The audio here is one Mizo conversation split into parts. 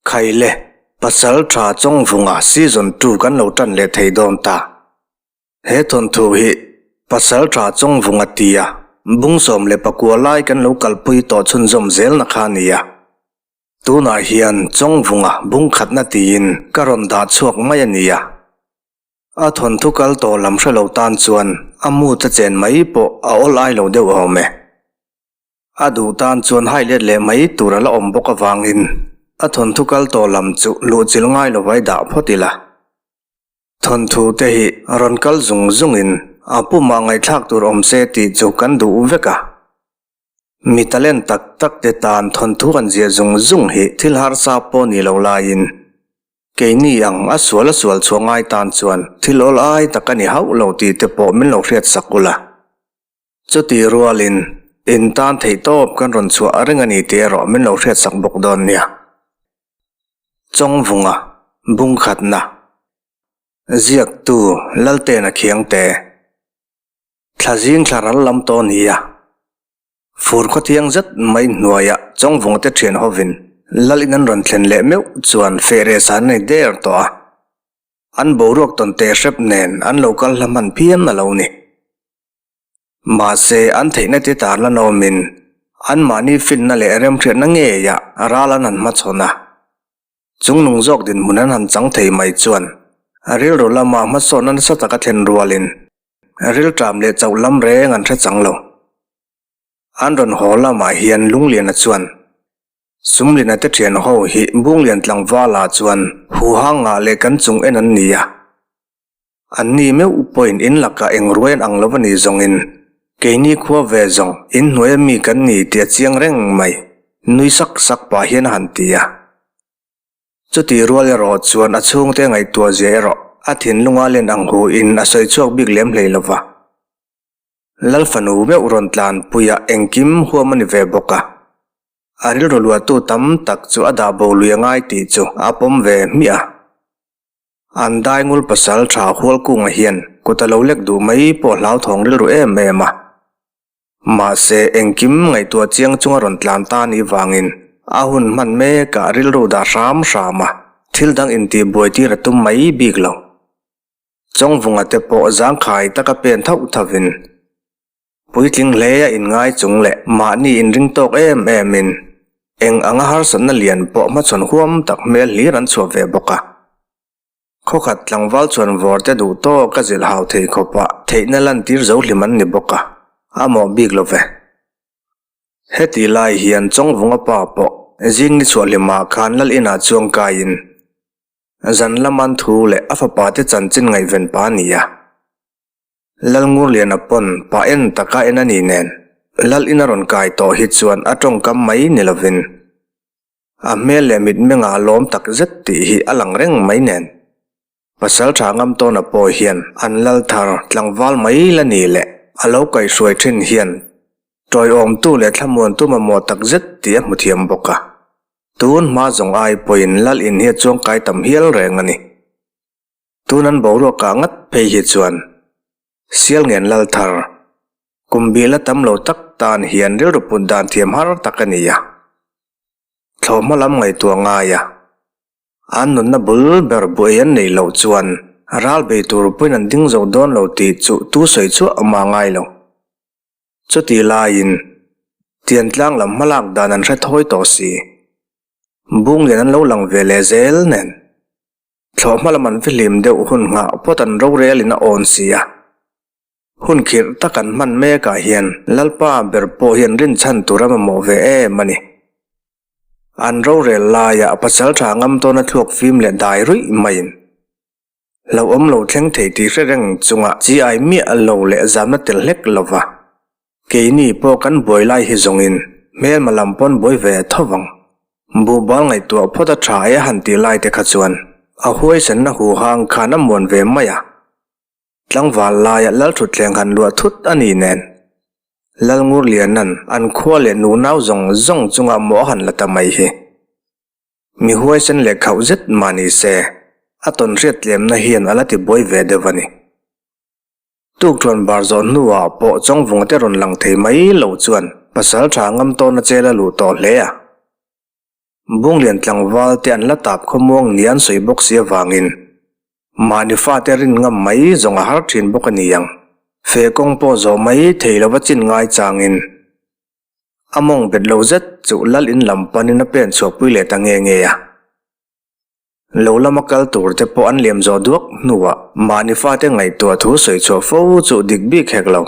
Khaile, Pasaltha Chawngvunga Season ii kan lo tan leh thei dawn ta. He thawnthu hi Pasaltha Chawngvunga tia bung 19 lai kan lo kalpui tawh chhunzawm zelna kha a ni a. Tunah hian Chawngvunga bung khatna tiin ka rawn dah chhuak mai a ni a. A thawnthu kal tawh lam hre lo tan chuan a mood a chen mai pawh a awl ai lo deuh awm e. A duh tan chuan hai let leh mai tur a la awm bawk avangin a thawnthu kal tawh lam chu luhchilh ngai lo vai dah phawt ila. Thawnthu te hi rawn kal zung zungin a pumah ngaihthlak tur awm se tih chu kan duh vek a. Mi talent tak tak te tan thawnthu kan ziah zung zung hi thil harsa pawh ni lo laiin keini ang a sual a sual chhuah ngai tan chuan thil awl ai tak a ni hauh lo tih te pawh min lo hriat sak ula. Chuti rualin, in tan theih tawp kan rawn chhuah reng a ni tih erawh min lo hriatsak bawk dawn nia. Chawngvunga, Bungkhatna, Ziaktu Laltena Khiangte, Thla zing thla ral lam tawh nia. Fur khawthiang zet mai hnuaiah Chawngvunga te thian hovin Lal in an rawn thlen leh meuh chuan fehreh san a ni der tawh a. An boruak tawn teh hrep nen an lo kal hla hman phian a lo ni. Mahse, an theihna te tarla nawmin anmahni finna leh remhriatna ngeiah ral an han hmachhawn a. Chungnung zawk dinhmun an han chang thei mai chuan rilru lama hmasawnna nasa taka thlen rualin rilṭam leh chauh lam reng an hre chang lo. An rawn haw lamah hian Lungliana chuan Sumlina te thian ho hi Bunglian tlangvala chuan huhang ngah leh kan chung en an ni a. An ni meuh pawhin in lakah eng ruai an ang lo a nih zawngin keini khua ve zawng in hnuaia mi kan ni tih a chiang reng mai, nui sak sak pah hian a han ti a. Chutih rual erawh chuan a chhungte ngaihtuah zia erawh a thinlunga len ang hu in a sawi chhuak bik lem hlei lo va. Lal fanu meuh rawn tlanpuia engkim huam a ni ve bawk a. A rilru luahtu tam tak chu a dah bo lui a ngai tih chu a pawm ve hmiah a. An daingul pasal tha Hualkunga hian kut a lo lek duh mai pawh hlauthawng rilru em em a. Mahse, engkim ngaihtuah chiang chunga rawn tlan ta anih vangin a hun hman mekah rilru dah hram hram a, thil dang intihbuai tir a tum mai bik lo. Chawngvunga te pawh zangkhai taka pen thauh thovin Puitling hle a inngai chung leh mahni inring tawk em emin eng anga harsatna lian pawh hmachhawn huam tak hmel hlir an chhuah ve bawk a. Khawkhat tlangval chuan vawr te duh tawk a zilh hau thei khawpah theihna lantir zo hlim an ni bawk a, a mawh bik lo ve. Heti lai hian Chawngvunga pa pawh zing ni chhuah hlimah khan Lal inah chuang kaiin zan laman thu leh a fapa te chanchin ngaihven pa a ni a. Lalngurliana pawn pa en taka en a ni nen, Lal in a rawn kai tawh hi chuan a tawngkam mai ni lovin a hmel leh mitmengah a lawm tak zet tih hi a lang reng mai nen. Pasal tha ngam tawna pawh hian an lal thar tlangval mai la ni leh a lo kaihhruai thin hian tawiawmtu leh thlamuantu mamawh tak zet tih a hmu thiam bawk a. Tun hma zawng ai pawhin Lal in hi a chuangkai tam hial reng a ni. Tun an boruak ah ngat phei hi chuan Sialngen lal thar kum bil a tam lo tak tan hian rilru put dan thiam har tak a ni a. Thlawhhma lam ngaihtuah ngai a, an nunna bul ber buai an neih loh chuan ral bei tur pawhin an ding zo dawn lo tih chu tu sawi chhuah mah ngai lo. Chutih laiin Tiantlang lam hmalak dan an hre thawi tawh si. Bunglian an lo lang ve leh zel nen. Thlawhhma lam an fihlim deuh hun nghah phawt an rorel in a awn si a. Hun khirh tak an hman mekah hian Lalpa ber pawh hian rinchhan tur a mamawh ve em a ni. An rorel laiah pasal tha ngam tawna thluak fim leh dai ruih maiin hlauhawm lo thleng thei tih hre reng chunga chi ai miah lo leh zamna tel hlek lova Keini pawh kan buai lai hi zawngin hmelma lam pawn buai ve tho vang. Buhbal ngaihtuah phawt a tha e a han tih lai te kha chuan a huaisenna huhang khan a muan ve mai a. Tlangval laia Lalthutthleng han luah thut a ni nen. Lalngurliana'n an khua leh nunau zawng zawng chunga mawh a han la ta mai hi. Mi huaisen leh khauh zet mah ni se, a tawnhriat tlemna hian a la ti buai ve deuh a ni. Tukṭhuan bar zawh hnuah pawh Chawngvunga te rawn lang thei mai lo chuan pasal ṭha ngam tawna chel a luh tawh hle a. Bunglian tlangval te an la tap khawmuang nia an sawi bawk si avangin mahni fate rin ngam mai zawng a har thin bawk a ni ang. Feh kawng pawh zawh mai thei lova chin ngai changin a mawng bet lo zet chu lal in lam panin a pen chhuahpui leh ta nge nge a. Lo lama kal tur te pawh an liam zawh duak hnuah mahni fate ngaihtuah thu sawi chhuah fo chu dik bik hek lo.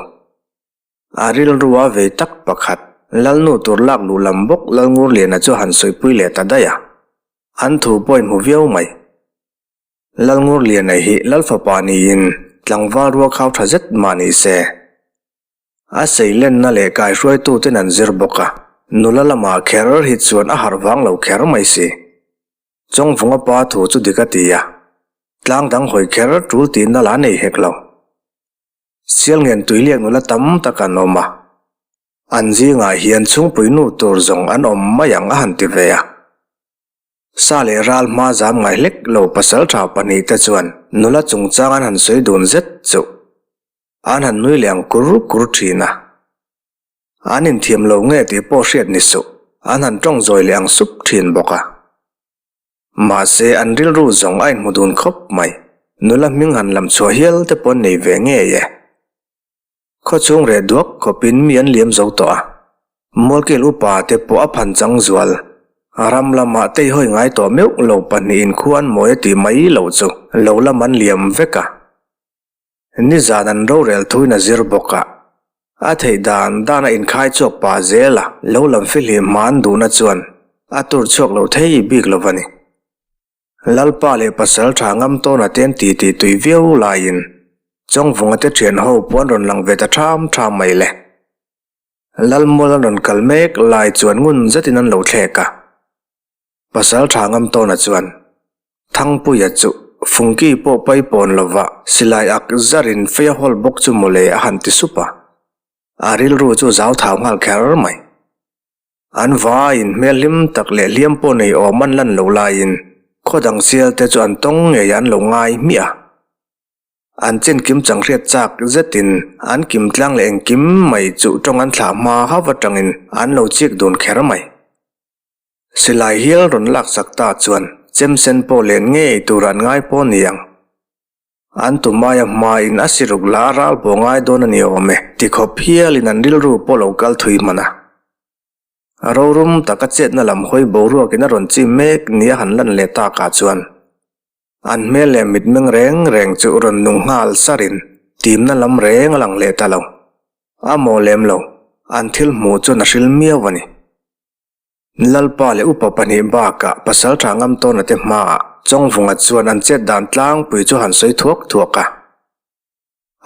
A rilru a vei tak pakhat, Lalnu tur lak luh lam bawk Lalngurliana chu han sawipui leh ta daih a. An thu pawh inhmu viau mai. Lalngurliana hi Lalfapa niin tlangval rua khau tha zet mah ni se. A seilenna leh kaihruaituten an zir bawk a, nula lamah kher hi chuan a harh vang lo kher mai si. Chawngvunga pa thu chu dik a ti a, tlang dang hawi kher tul tihna la nei hek lo. Sialngen tuiliak nula tam tak an awm a, an zingah hian chhungpui nu tur zawng an awm mai ang a han ti ve a. Sa leh ral hma zam ngai hlek lo pasaltha pahnihte chuan nula chungchang an han sawi dun zet chu an han nui leh ang kur kur thin a. An inthiam lo nge tih pawh hriat ni suh, an han tawng zawi leh ang sup thin bawk a. Mahse, an rilru zawng a inhmu dun khawp mai. Nula hming han lam chhuah hial te pawh an nei ve ngei e. Khawchhung reh duak khawpin mi an liam zo tawh a. Mualkel upa te pawh a phan chang zual. Ram lamah teihawi ngai tawh meuh lo pahnihin khua an mawi a tih mai loh chu lo lam an liam vek a. Nizan an rorel thuin a zir bawk a, a theih dan dan a inkhai chhuak pah zel a, lo lam fihlim hma an duhna chuan a tur chhuak lo thei bik lo va ni. Lalpa leh pasal tha ngam tawna te an ti ti tui viau laiin Chawngvunga te thian ho pawh an rawn lang ve ta ṭham ṭham mai le. Lalmual an rawn kal mek lai chuan ngun zetin an lo thlek a. Pasal tha ngam tawna chuan Thangpuia chu Fungki pawh pai pawn lova silai ak zarin fei a hawl bawk chu mawle a han ti sup a, a rilru chu zau thau nghal kher mai. An vaiin hmel hlim tak leh hliam pawh nei awm an lan lo laiin khaw dang sial te chu an tawng ngei an lo ngai hmiah a. An chin kim chang hriat chak zetin an kim tlang leh engkim mai chu tawng an thlah hma hauh atangin an lo chik dun kher mai. Silai hial rawn lak chak ta chuan chem sen pawh len ngei tur an ngai pawh ni ang. An tum aia hmain a siruk la a ral pawh ngai dawn a ni awm e ti khawp hialin an rilru pawh lo kal thui hman a. Rorum taka chetna lam hawi boruakin a rawn chim mek nia han lan leh takah chuan an hmel leh mitmeng reng reng chu rawn nung nghal sarin timna lam reng a lang leh ta lo. A maw lem lo, an thil hmuh chuan a hril miau a ni. Lalpa leh upa pahnih bakah pasal tha ngam tawna te hmaah Chawngvunga chuan an chet dan tlangpui chu han sawi thuak thuak a.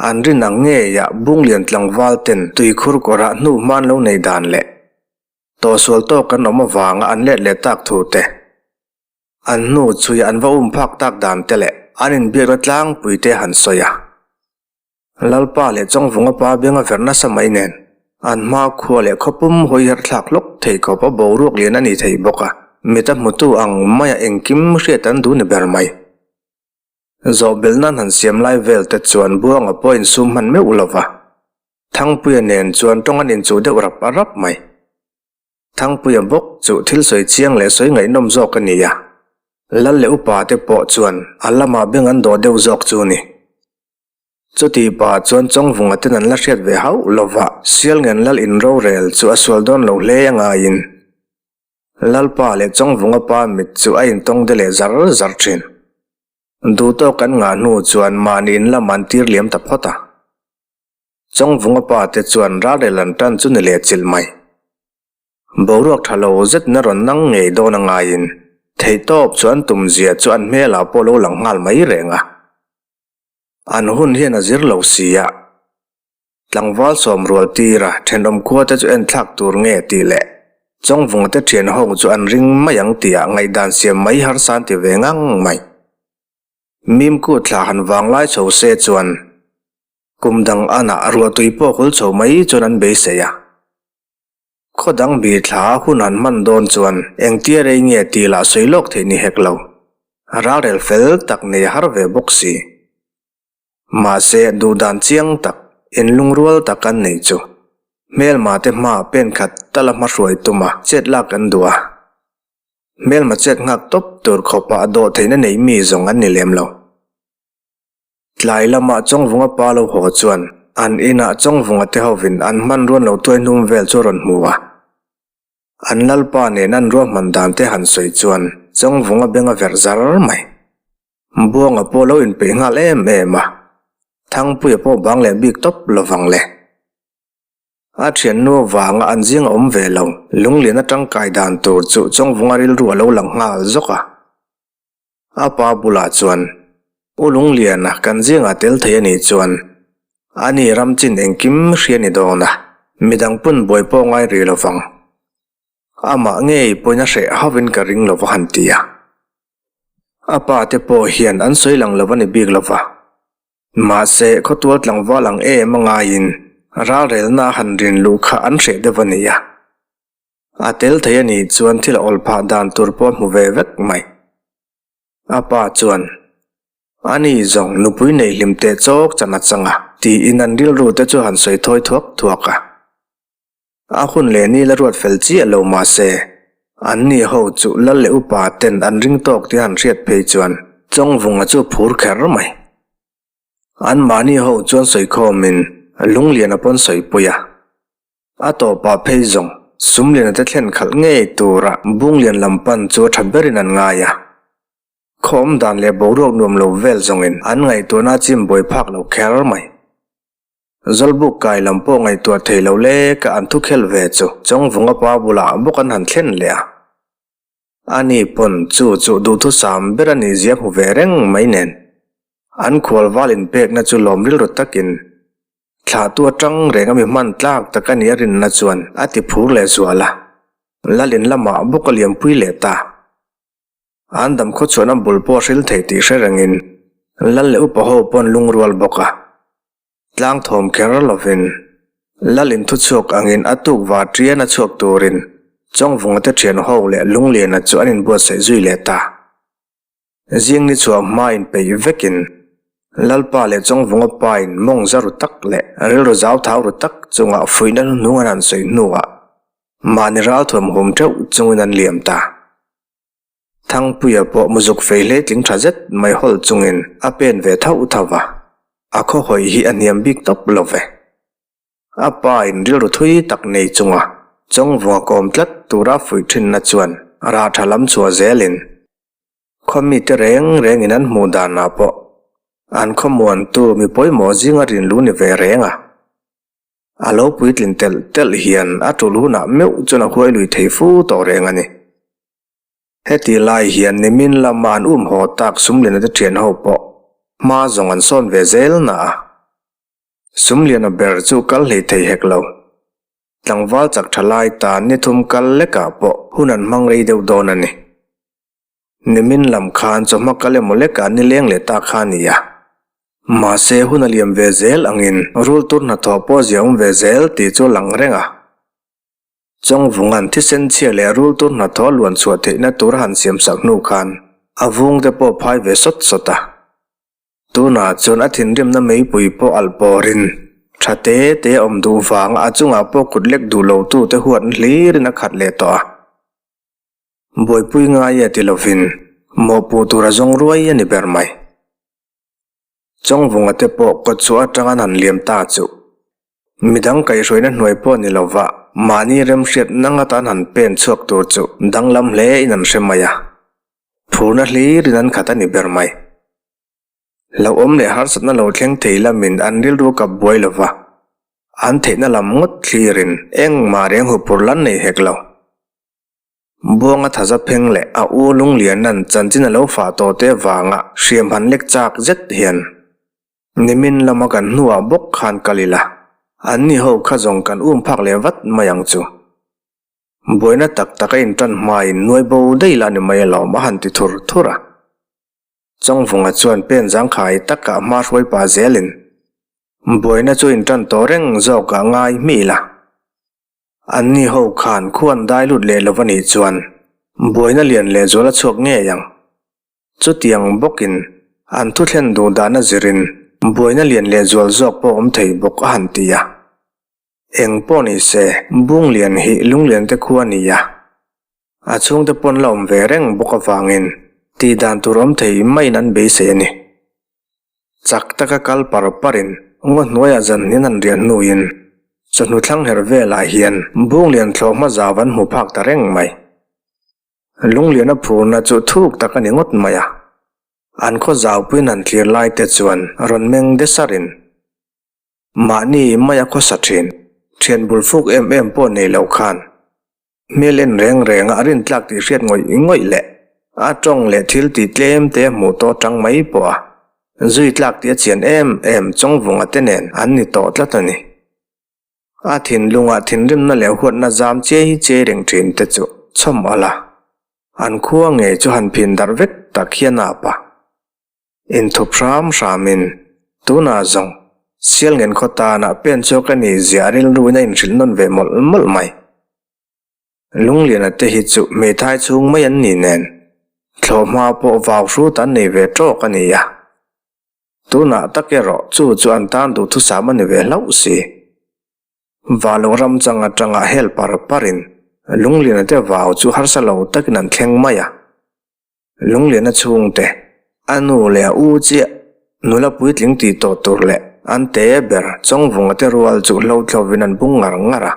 An rin ang ngeiah Bunglian tlangval ten tuikhur kawrah hnu hman lo nei dan leh tawhsual tawk an awm avanga an let leh tak thu te, an hnu chhuia an va um phak tak dan te leh an inbiakna tlangpui te han sawi a. Lalpa leh Chawngvunga pa benga verh nasa mai nen an hma khua leh khawpum hawi her thlak hlawk thei khawp a boruak lian a ni thei bawk a, mit a hmutu ang maia engkim hriat an duh ni ber mai. Zawhbelh nan han siam lai vel te chuan Buanga pawh insum hman meuh lo va, Thangpuia nen chuan tawng an inchuh deuh rap rap mai. Thangpuia bawk chu thil sawi chiang leh sawi ngaihnawm zawk a ni a, Lal leh upa te pawh chuan a lamah beng an dawh deuh zawk chu ni. Chuti pah chuan Chawngvunga ten an la hriat ve hauh lova Sialngen Lal in rorel chu a sual dawn lo hle a ngaiin Lalpa leh Chawngvunga pa mit chu a intawng de leh zar zar thin. Duhtawk an ngah hnu chuan mahni in lam an tir liam ta phawt a. Chawngvunga pa te chuan ralrel an tan chu ni leh chilh mai. Boruak tha lo zet na rawn nang ngei dawn a ngaiin theihtawp chu an tum zia chu an hmelah pawh lo lang nghal mai reng a. An hun hian a zir lo si a, tlangval sawm rual tira thenawm khua te chu en thlak tur nge tih leh Chawngvunga te thian ho chu an ring mai ang tihah ngaihdan siam mai harsa an ti ve ngang mai. Mimku thla han vang lai chho se chuan kum dang anah ruahtui pawh hul chho mai chuan an beisei a. Khaw dang bi thla hun han hman dawn chuan engtia rei nge tih lah sawi lawk theih ni hek lo. Ralrel fel tak nei a har ve bawk si. Mahse, duhdan chiang tak, inlungrual tak an nei chu. Hmelma te hma pen khat tala hmahruai tuma chet lak an duh a. Hmelma chet nghak tawp tur khawpa a dawh theihna nei mi zawng an ni lem lo. Tlai lama Chawngvunga pa lo haw chuan an inah Chawngvunga te hovin an hmanruan lo tuai hnum vel chu a rawn hmu a. An lalpa nen an ruahman dan te han sawi chuan Chawngvunga beng a verh zar mai. Buanga pawh lo inpeih nghal em em a, Thangpuia pawh bang leh bik tawp lovang le. A thiannu avanga an zing a awm ve lo, Lunglian atang kai dan tur chu Chawngvunga rilru a lo lang nghal zawk a. A pa bulah chuan, U Lungliana kan zingah tel thei a nih chuan, ani ram chin engkim hria ni dawn a, midang pun buai pawh ngai rih lovang. Amah ngei pawhin a hreh hauhin ka ring lo va han ti a. A pa te pawh hian an sawi lang lo a ni bik lova. Mahse, khawtual tlangval ang em a ngaiin ralrelna a han rin luh kha an hreh deuh a ni a. A tel thei a nih chuan thil a awl phah dan tur pawh a hmu ve vek mai. A pa chuan, Ani zawng nupui nei hlim teh chawk chan a chang a, tiin an rilru te chu han sawi thawi thuak thuak a. A hun leh ni la ruat fel chiah lo mahse, anni ho chu lal leh upa ten an ring tawk tih han hriat phei chuan Chawngvunga chu phur kher mai. Anmahni ho chuan sawikhawmin Lungliana pawn sawipui a. A tawpah phei zawng Sumliana te thlen khalh ngei tura Bunglian lam pan chu a tha berin an ngai a. Khawm dan leh boruak nuam lo vel zawngin an ngaihtuahna a chim buai phak lo kher mai. Zawlbuk kai lam pawh ngaihtuah thei lo lek a an thu khel ve chu Chawngvunga pa bulah bawk an han thlen leh a. Ani pawn chu chu duhthusam ber a nih zia hmu ve reng mai nen an khualval inpekna chu lawm rilru takin thlahtu atang reng a mi hman tlak tak a nih a rinna chuan a ti phur leh zual a, Lalin lamah bawk a liampui leh ta. An dam khaw chuan a bul pawh a hril thei tih hre rengin Lal leh upa ho pawn lungrual bawk a. Tlang thawm kher lovin Lal in thuchhuak angin a tuk va ṭian a chhuak turin Chawngvunga te ṭhian ho leh Lungliana chu an inbuatsaih zui leh ta. Zing ni chhuah hma inpeih vekin Lalpa leh Chawngvunga pa in mawng za ru tak leh rilru zau thau ru tak chunga fuihna hnuhnung an han sawi hnuah mahni ralthuam hum ṭeuh chungin an liam ta. Thangpuia pawh muzuk fei hleitling tha zet mai hawl chungin a pen ve thauh thauh va, a khawhawi hi a hniam bik tawp lo ve. A pa in rilru thui tak nei chunga Chawngvunga kawm tlat tura fuih thinna chuan rah tha lam chhuah zelin khaw mite reng rengin an hmuh danah pawh an khawmuantu mi pawimawh zinga rinlu ni ve reng a. A lo puitlin telh telh hian a tul hunah meuh chuan a huai lui thei fu tawh reng a ni. Heti lai hian nimin lama an um haw tak Sumliana te thian ho pawh hma zawng an sawn ve zel na a. Sumliana ber chu kal hlei thei hek lo. Tlangval chak tha lai tan ni thum kal lekah pawh hun an hmang rei deuh dawn a ni. Nimin lam khan chawhma kal emaw lekah ni leng leh ta kha a ni a. Mahse hun a liam ve zel angin rul tur hnathawh pawh a ziaawm ve zel tih chu a lang reng a. Chawngvunga'n thisen chhia leh rul tur hnathawh a luan chhuah theihna tur a han siam sak hnu khan a vung te pawh phai ve sawt sawt a. Tunah chuan a thinrimna meipui pawh alh pawrin tha te te a awm duh vanga a chungah pawh kut lek duh lo tu te huatna hlirin a khat leh tawh a. Buaipui ngai e ti lovin mawhpuh tur a zawng ruai a ni ber mai. Chawngvunga te pawh kawtchhuah atanga an han liam ta chu Midang kaihhruaina hnuai pawh ni lova mahni remhriat nang atan han pen chhuak tur chu danglam hle in an hre mai a, phurna hlirin an khat a ni ber mai. Hlauhawm leh harsatna lo thleng thei lamin an rilru kap buai lova, an theihna lam ngawt thlirin engmah reng huphur lan nei hek lo. Buanga thaza pheng leh a u Lungliana'n chanchin a lo fah tawh te vanga hriam han lek chak zet hian Nimin lama kan hnuah bawk khan kal ila, anni ho kha zawng kan um phak leh vat mai ang chu. Buaina tak tak a intan hmain nuai bo daih la ni mai alawm a han ti thur thur a. Chawngvunga chuan pen zangkhai takah hma hruai pah zelin, Buaina chu intan tawh reng zawkah ngai hmi ila. Anni ho khan khuan dai lut leh lo va nih chuan buaina lian leh zual a chhuak ngei ang. Chutiang bawkin an thuthlen duh dahna zirin buaina lian leh zual zawk pawh awm thei bawk a han ti a. Eng pawh ni se, Bunglian hi Lunglian te khua a ni a. A chhungte pawn la awm ve reng bawk avangin tih dan tur awm thei maiin an beisei a ni. Chak taka kal par parin ngaw hnuaiah zan hnin an riah hnuin chawhnu thlang her velah hian Bunglian thlawh hma zau an hmu phak ta reng mai. Lungliana phurna chu thuk tak a ni ngawt mai a. An khaw zaupuiin an thlir lai te chuan rawn meng de sarin mahni maia khawsa thin, thian bul fuk em em pawh nei lo khan Hmel en reng reng a rintlak tih hriat ngawih ngawih leh a tawng leh thil tih tlem te a hmuh tawh tang mai pawh a zui tlak tih a chian em em Chawngvunga te nen an ni tawh tlat a ni. A thinlungah thinrimna leh huatna zam chiai chiai reng thin te chu chhawm alh a, an khua ngei chu han phin darh vek tak hian a ap a. Inthup hram hramin, tunah zawng, Sialngen khaw tanah pen chhuak a nih zia rilruin a inhrilh nawn ve mawlh mawlh mai. Lungliana te hi chu hmeithai chhung mai an ni nen, thlawhhma pawh vau hrut an nei ve tawk a ni a. Tunah tak erawh chu chu an tan duhthusam a ni ve hlauh si. Valo ram chang atanga hel par parin Lungliana te vau chu harsa lo takin an thleng mai a. Lungliana chhungte, a nu leh a u chiah, nula puitling tih tawh tur leh an te ber Chawngvunga te rual chu hlo thlovin an bung ngar ngar a.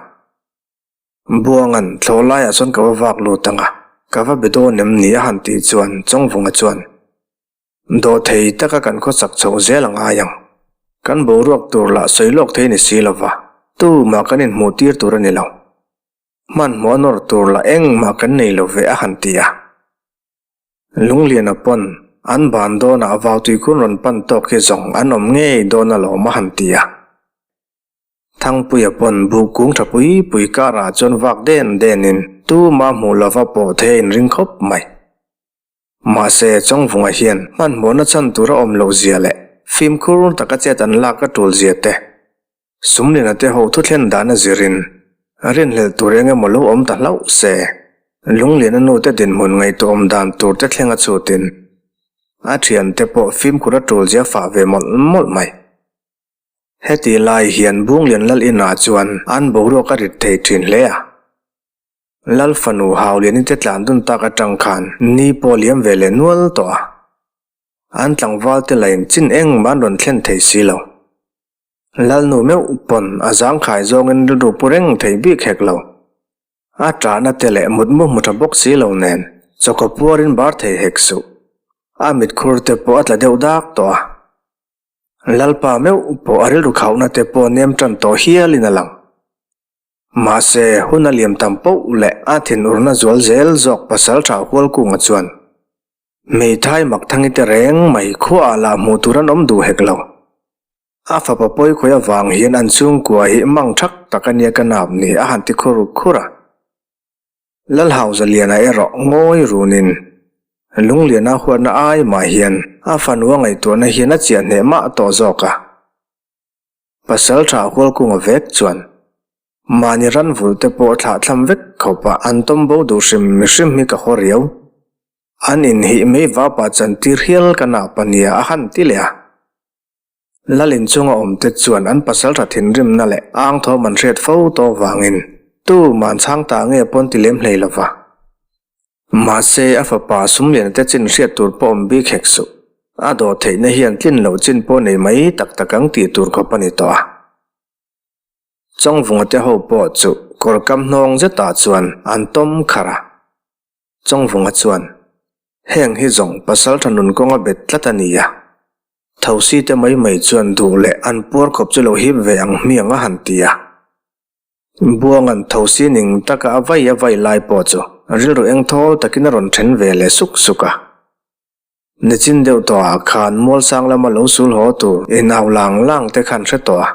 Buangan, Thlawh laiah chuan ka va vak lut ang a, ka va be dawn em ni a han tih chuan Chawngvunga chuan, Dawhthei taka kan khawsak chhoh zel a ngai ang. Kan boruak tur lah sawi lawk thei ni si lova, tumah kan inhmuh tir tur a ni lo. Hmanhmawh a nawr tur lah engmah kan nei lo ve a han ti a. Lungliana pawn an ban dawnah Vautuikhun rawn pan tawk hi zawng an awm ngei dawn alawm a han ti a. Thangpuia pawn buh kung tha pui pui karah chuan vak den denin tuma hmuh lova pawh thei a inring khawp mai. Mahse, Chawngvunga hian hmanhmawhna chhan tur a awm loh zia leh fimkhur taka chet an lak a tul zia te, Sumliana te ho thuthlen dan a zirin rinhlelh tur eng emaw lo awm ta hlauh se, Lungliana nu te dinhmun ngaihtuahawm dan tur te thleng a chhutin a thiante pawh fimkhur a tul zia fah ve mawlh mawlh mai. Heti lai hian Bunglian Lal inah chuan an boruak a rit thei thin hle a. Lal fanu Hauliani te tlan dun tak atang khan ni pawh liam ve leh nual tawh a. An tlangval te lain chin engmah an rawn thlen thei si lo. Lalnu meuh pawn a zangkhai zawngin rilru pu reng thei bik hek lo. A ṭahna te leh mutmu hmu ṭha bawk si lo nen chawkaw puarin bar thei hek suh. A mitkhur te pawh a tla deuh dak tawh a. Lalpa meuh pawh a rilru khauhna te pawh nem ṭan tawh hialin a lang. Mahse, hun a liam tam poh leh a thinurna zual zel zawk Pasalṭha Hualkunga chuan Hmeithai Makthangi te reng mai khuaah lah hmuh tur an awm duh hek lo. A fapa pawi khawi avang hian an chhungkua hi mang thak tak a nia ka nap ni a han ti khur khur a. Lalhauza Liana erawh ngawi runin Lungliana huatna ai mah hian a fanu a ngaihtuahna hian a chiah hneh mah tawh zawk a. Pasal tha Hualkunga vek chuan mahni ran vulh te pawh thlah thlam vek khawpa an tawm bo duh hrim hrim hi ka haw riau. An inhih mai vapa chantir hial ka nap a nia a han ti leh a. Lal inchunga awmte chuan an pasaltha thinrimna leh ang thawm an hriat fo tawh vangin tu man chhang ta nge pawn ti lem hlei lova. Mahse, a fapa Sumliana te chin hriat tur pawh awm bik hek suh. A dawh theihna hian tlin loh chin pawh nei mai tak tak ang tih tur khawp a ni tawh a. Chawngvunga te ho pawh chu kawr kam hnawng zetah chuan an tawm kharh a. Chawngvunga chuan, Heng hi zawng pasaltha nun kawnga bet tlat a ni a. Thosi te mai mai chuan duh leh an puar khawp chu lo hip ve ang hmiang a han ti a. Buanga'n thosi ning taka a vai a vai lai pawh chu rilru eng thawl takin a rawn then ve leh suk suk a. Nichin deuh tawhah khan Mualsang lama lo sul haw tur inau lang lang te khan hre tawh a.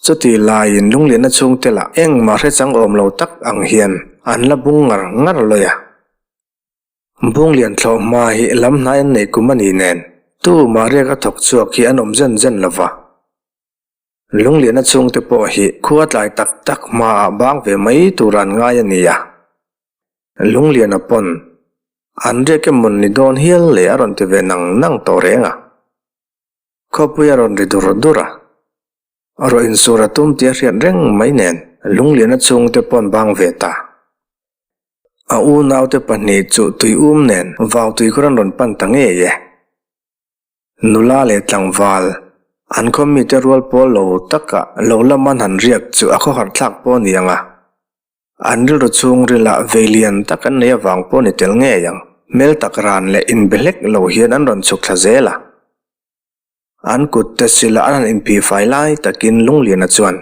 Chuti laiin Lungliana chhungte lah engmah hre chang awm lo tak ang hian an la bung ngar ngar lawi a. Bunglian thlawh hma hi lam hnai an neih kum a ni nen tu mah riak a thawk chhuak hi an awm zen zen lo va. Lungliana chhungte pawh hi khua tlai tak tak hmaah bang ve mai tur an ngai a ni a. Lungliana pawn an riak emawn ni dawn hial leh a rawn ti ve nang nang tawh reng a. Khawpui a rawn ri dur dur a. Rawh insur a tum tih a hriat reng mai nen Lungliana chhungte pawn bang ve ta. A unaute pahnih chu tuium nen vau tuikhur an rawn pan ta ngei e. Nula leh tlangval, an khaw mite rual pawl lo taka lo lama an han riak chu a khawharh thlak pawh a ni ang a. An rilru chhungrila vei lian tak an nei avang pawh ni tel ngei ang. Hmel tak ran leh inbe hlek lo hian an rawn chhuk thla zel a. An kut te sila an han inphihfai lai takin Lungliana chuan,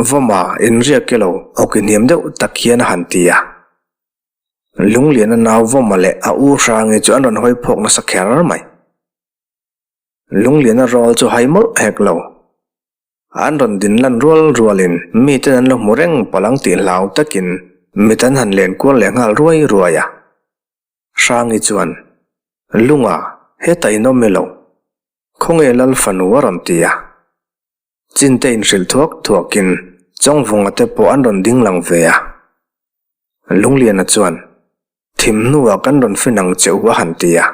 Vawma inriak ke lo awki hniam deuh tak hian a han ti a. Lungliana nau Vawma leh a u Hrangi chu an rawn hawi phawk nasa kher mai. Lungliana rawl chu hai mawlh hek lo. An rawn din lan rual rualin miten an lo hmu reng palh ang tih hlau takin mit an han len kual leh nghal ruai ruai a. Hrangi chuan, Lunga, hetah in awm elo? Khawnge Lal fanu a rawn ti a. Chinte inhrilh thuak thuakin Chawngvunga te pawh an rawn ding lang ve a. Lungliana chuan, Thim hnuah kan rawn fin ang che u a han ti a.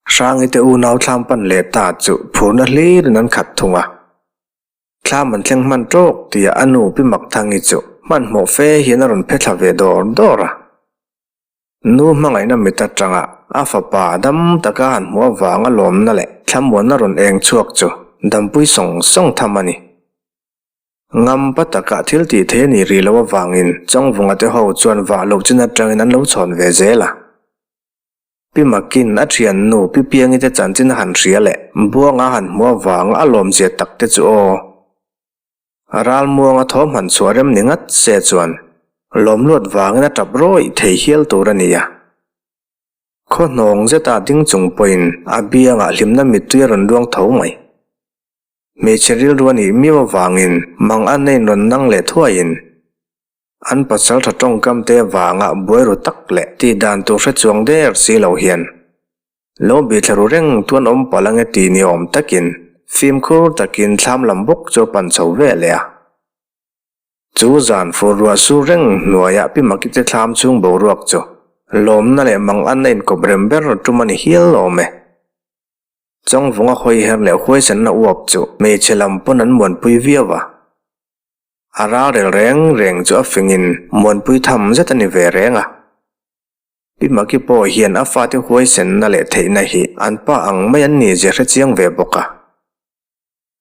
Hrangi te unau thlam pan leh ta chu phurna hlirin an khat thung a. Thlam an thleng hman tawk tia a nu Pi Makthangi chu hmanhmawh fe hian a rawn phe thla ve dawr dawr a. Nu hmangaihna mit atanga a fapa dam taka han hmuh avanga lawmna leh thlamuanna rawn eng chhuak chu dampui sawng sawng tham a ni. Ngampa taka thil tih thei a nih rih loh avangin Chawngvunga te ho chuan vah loh chin atangin an lo chhawn ve zel a. Pi Makin a thiannu Pi Piangi te chanchin a han hria leh Buanga han hmuh avanga a lawmzia tak te chu aw. Ralmuanga thaw hman chhuah rem ni ngat se chuan lawmluat vangin a tap rawih thei hial tur a ni a. Khaw hnawng zeta ding chung pawhin a biangah hlimna mittui a rawn luang tho mai. Hmeichhe rilru a nih miau avangin mang an a inrawn nang leh thuaiin an pasal tha tawngkam te avanga buai ru tak leh tih dan tur hre chuang der si lo hian Lo bih thla ru reng tuan awm palh ange ti ni awm takin fimkhur takin thlam lam bawk chu a pan chho ve leh a. Chu zan fur ruah sur reng hnuaiah Pi Makite thlam chhung boruak chu lawmna leh mang an a inkawp rem ber tum a ni hial awm e. Chawngvunga hawi her leh huaisanna uap chu hmeichhe lam pawn an muanpui viau a. A ralrel reng reng chu a fingin muanpui tham zet a ni ve reng a. Pi Maki pawh hian a fate huaisenna leh theihna hi an pa ang mai an ni zia hre chiang ve bawk a.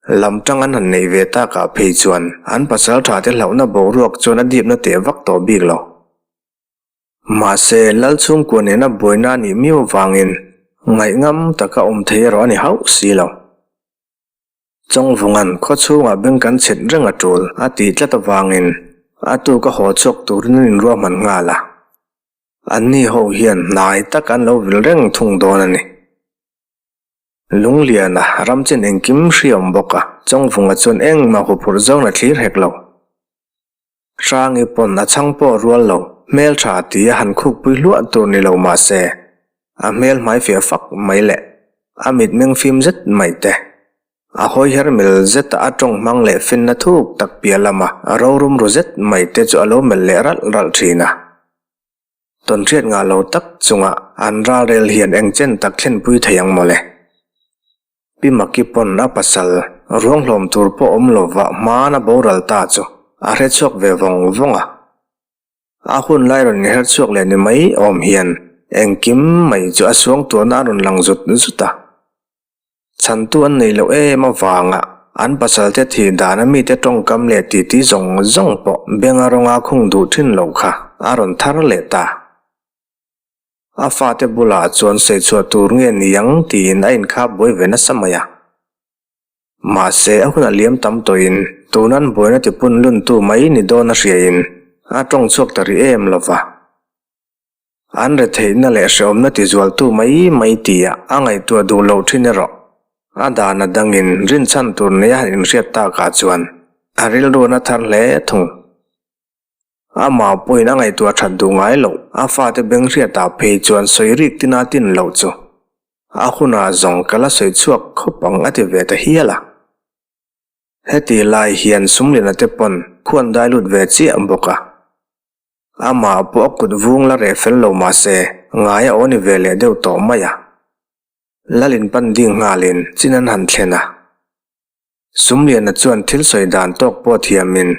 Lam tang an han neih ve takah phei chuan an pasal tha te hlauhna boruak chuan a dipna teh vak tawh bik lo. Mahse, Lal chhungkua nena buaina a nih miau avangin ngaihngam taka awm thei erawh a ni hauh si lo. Chawngvunga'n khaw chhungah beng kan chhit reng a tul a tih tlat avangin a tuk a haw chhuak turin an inruahman nghal a. Anni ho hian hnai tak an lo vil reng thung dawn a ni. Lungliana ram chin engkim hriam bawk a, Chawngvunga chuan engmah huphurh zawng a thlir hek lo. Hrangi pawn a chhang pawh rual lo, hmeltha tia han khukpui hluah tur ni lo mah se, a hmel hmai fiah fak mai leh a mitmeng fim zet mai te, a hawiher mil zeta a tawng hmang leh finna thuk tak piah lama rorum ru zet mai te chu a lo melh leh ralh ralh thin a. Tawnhriat ngah lo tak chunga an ralrel hian eng chen tak thlenpui thei ang mawle. Pi Maki pawn a pasal ruang hlawm tur pawh awm lova hmaan a boral ta chu a hre chhuak ve vawng vawng a. A hun lai rawn inher chhuak leh ni mai awm hian engkim mai chu a suangtuahna a rawn lang zut zut a. Chhantu an nei loh em avanga an pasalte thih dana mite tawngkam leh titi zawng zawng pawh benga rawnga khung duh thin lo kha a rawn thar leh ta. A fate bulah chuan sawichhuah tur nge ni ang tiin a inkhap buai ve nasa mai a. Mahse a hun a liam tam tawhin tun an buaina tipun luntu mai ni dawn a hriain a tawng chhuak ta rih em lova. An retheihna leh hrehawmna tizualtu mai mai tia a ngaihtuah duh loh thin erawh a dan a dangin rinchhan tur nei a han inhriat takah chuan a rilruan a thar hle thung. Amah pawhin a ngaihtuah that duh ngai loh, a fate beng hriatah phei chuan sawi rik tina tin loh chu a hunah zawng ka la sawi chhuak khawp ang a ti ve ta hial a. Heti lai hian Sumliana te pawn khuan dai lut ve chiah bawk a. Amah pawh a kut vung la reh fel lo mah se, ngai a aw ni ve leh deuh tawh mai a. Lalin pan ding nghalin chin an han thlen a. Sumliana chuan thil sawi dan tawk pawh thiamin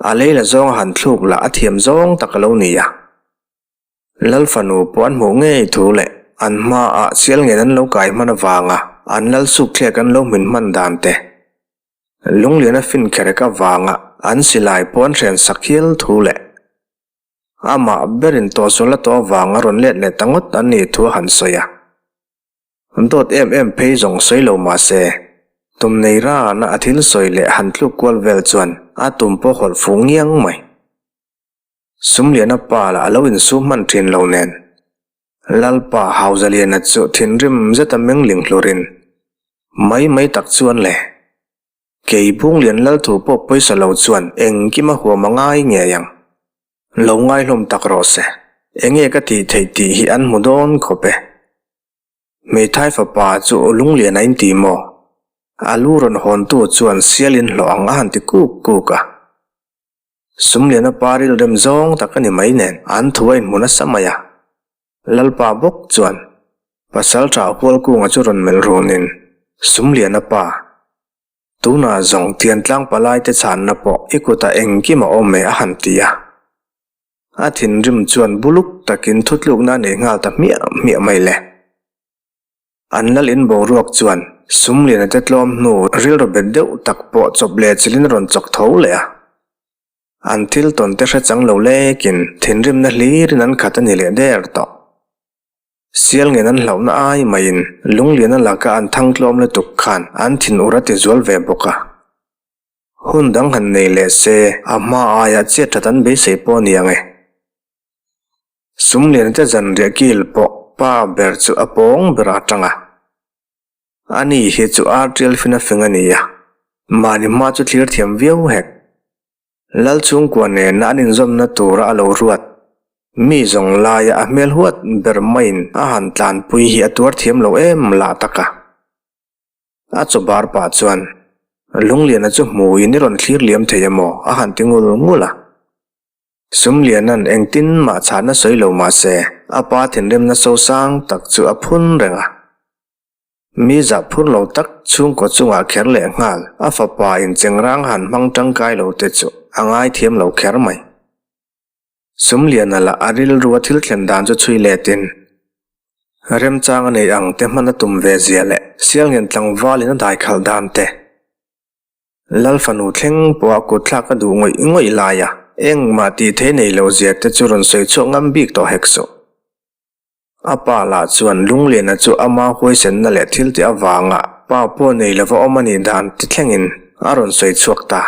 a lei la zawng a han thluk lah a thiam zawng tak a lo ni a. Lal fanu pawh an hmuh ngei thu leh an hmaah sial ngen an lo kai hman avanga an lal sukthlek an lo hmin hman dan te, Lungliana fin kherek avanga an silai pawh an hrensak hial thu leh amah berin tawhsual a tawh avanga rawn let leh ta ngawt an nih thu a han sawi a. Dawt em em phei zawng sawi lo mah se, tum nei rana a thil sawi leh han tluk kual vel chuan a tum pawh hawlh fuh ngiang mai. Sumliana pa lah a lo insum hman thin lo nen, Lalpa Hauzaliana chu thinrim zeta meng ling hlurin, Mai mai tak chuan le, kei Bunglian Lalthu pawh pawisa lo chuan engkim a huam a ngai ngei ang. Lo ngai hlawm tak rawh se, enge ka tih theih tih hi an hmu dawn khawp e. Hmeithai fapa chu Lunglian a inti maw? A lu rawn hawntu chuan sialin hlawh ang a han ti kuk kuk a. Sumliana pa rilrem zawng tak a ni mai nen an thu a inhmu nasa mai a. Lalpa bawk chuan Pasalṭha Hualkunga chu rawn melh runin, Sumliana pa, tunah zawng Tiantlang palaite chhanna pawh i kutah engkim a awm e a han ti a. A thinrim chuan buluk takin thutlukna a nei nghal ta hmiah hmiah mai le. An lal in boruak chuan Sumliana te tlawm hnu rilru bet deuh tak pawh chawp leh chilin a rawn chawk tho leh a. An thil tawn te hre chang lo lekin thinrimna hlirin an khat a ni leh der tawh. Sial ngen an hlauhna ai maiin Lungliana laka an thang tlawm lutuk khan an thin ur a ti zual ve bawk a. Hun dang han nei leh se a hma aia chiat that an beisei pawh a ni ang e. Sumlian te zanriah kil pawh pa ber chu a pawng ber a tang a. Ani hi chu ar tial fin a fing a ni a, mahni hma chu thlir thiam viau hek. Lal chhungkua nena an inzawmna tura a lo ruat. Mi zawng laia a hmel huat ber maiin a han tlanpui hi a tuar thiam lo em lah tak a. A chaw bar pah chuan Lungliana chu hmuin i rawn thlir liam thei emaw a han ti ngul ngul a. Sumliana'n engtin mah chhahna sawi lo mah se, a pa thinrimna sosang tak chu a phun reng a. Mi zah phur lo tak chhungkaw chungah kher leh nghal a fapa in chengrang han hmang tangkai lo te chu a ngaithiam lo kher mai. Sumliana lah a rilru a thil thlen dan chu chhui letin, remchang a neih ang te hman a tum ve zia leh Sialngen tlangvalin a daikhalh dan te, Lal fanu thleng pawh a kut thlak a duh ngawih ngawih lai a, engmah tih thei nei lo zia te chu rawn sawi chhuak ngam bik tawh hek suh. A pa lah chuan Lungliana chu ama huaisenna leh thil tih avanga pa pawh nei lova awm a nih dan ti thlengin a rawn sawi chhuak ta.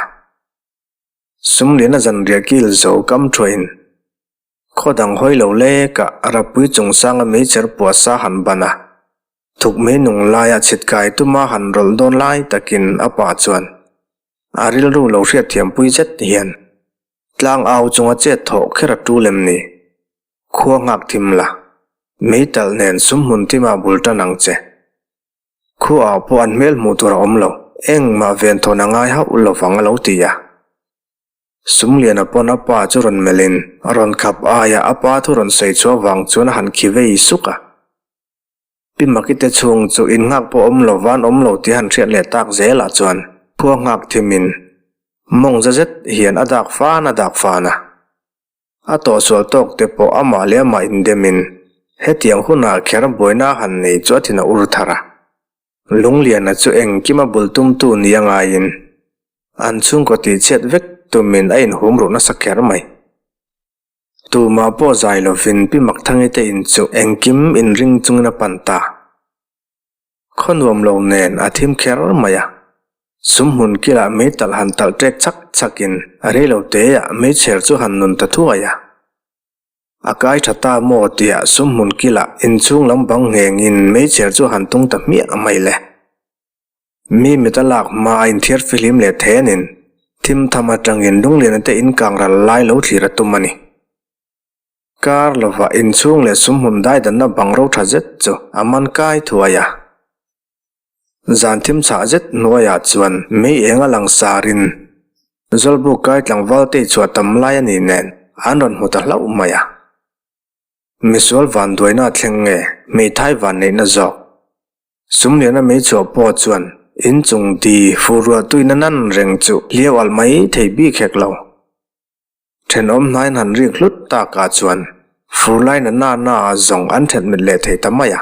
Sumliana zanriah kil zo kam thuain khaw dang hawi lo lekah Rapui chungchanga meichher puahsa han ban a, Thuk mai nung laia chhit kai tuma han rawlh dawn lai takin a pa chuan a rilru lo hriatthiampui zet hian tlang au chunga chet thawh kher a tul em ni? Khua nghak thim la, meitalh nen sum hmun thimah bul tan ang che. Khuaah pawh an hmel hmuh tur a awm lo, engmah venthawn a ngai hauh lovang a lo ti a. Sumliana pawn a pa chu rawn melhin rawn khap aia a pa thu rawn sawi chhuah vang chuan a han khi vei suk a. Pi Makite chhung chu in nghak pawh awm lo van awm lo tih han hriat leh tak zelah chuan khua nghak thimin mawng za zet hian a dak fan a dak fan a. A tawhsual tawk te pawh amah leh amah indemin hetiang hunah kher buaina a han nei chu a thin a ur thar a. Lungliana chu engkima bul tumtu ni a ngaiin an chhungkaw tihchhiat vek tumin a inhum ruh nasa kher mai. Tumah pawh zai lovin Pi Makthangi te in chu engkim inring chungin a pan ta. Khaw nuam lo nen a thim kher mai a. Sum hmun kilah meitalh han talh ṭek chak chakin a rei lo teah meichher chu han nun ta thuai a. A kai ṭha ta maw tiah sum hmun kilah inchhung lam bang nghengin meichher chu han tung ta hmiah mai le. Mi mit a lak hma a inthiar fihlim leh thenin thim tham atangin Lungliana te in kang ral lai lo thlir a tum a ni. Kar lova inchhung leh sumhmun daidanna bang ro tha zet chu a man kai thuai a. Zan thim chhah zet hnuaiah chuan mei eng a lang sarin Zawlbuk kai tlangval te chhuah tam lai a ni nen an rawn hmu ta hlauh mai a. Misual vanduaina a thleng nge hmeithai vanneihna zawk? Sumliana mei chhuah pawh chuan inchung di fuh ruah tuina nan reng chu hliau alh mai thei bik hek lo. Thenawm hnaiin han rik hlut takah chuan Fur lai na na na ah zawng an ṭhelh mit leh thei ta mai a.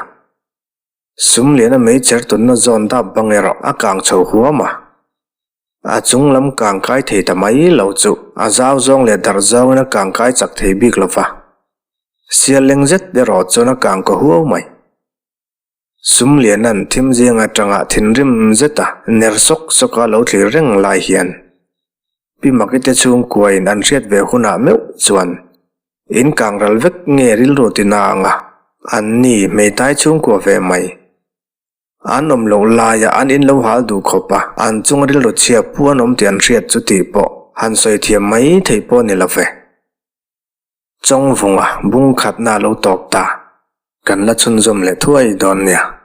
Sum liana meichher tunna zawn dap bang erawh a kang chho huam a. A chung lam kang kai thei ta mai lo chu a zau zawng leh darh zawngin a kang kai chak thei bik lo va. Sial leng zet erawh chuan a kang kaw huau mai. Sum lianan thim zing atanga thinrim zeta ner sawk sawka lo thlir reng lai hian Pi Makite chhungkuain an hriat ve hunah meuh chuan in kang ral vek nge rilru tina anga an ni hmeitai chhungkua ve mai. An awm loh laia an in lo hal duh khawp a, an chunga rilru chhia pu an awm tih an hriat chu tih pawh han sawi thiam mai thei pawh ni lo ve. Chawngvunga bung khatna a lo tawp ta. Kan la chhunzawm leh thuai dawn nia.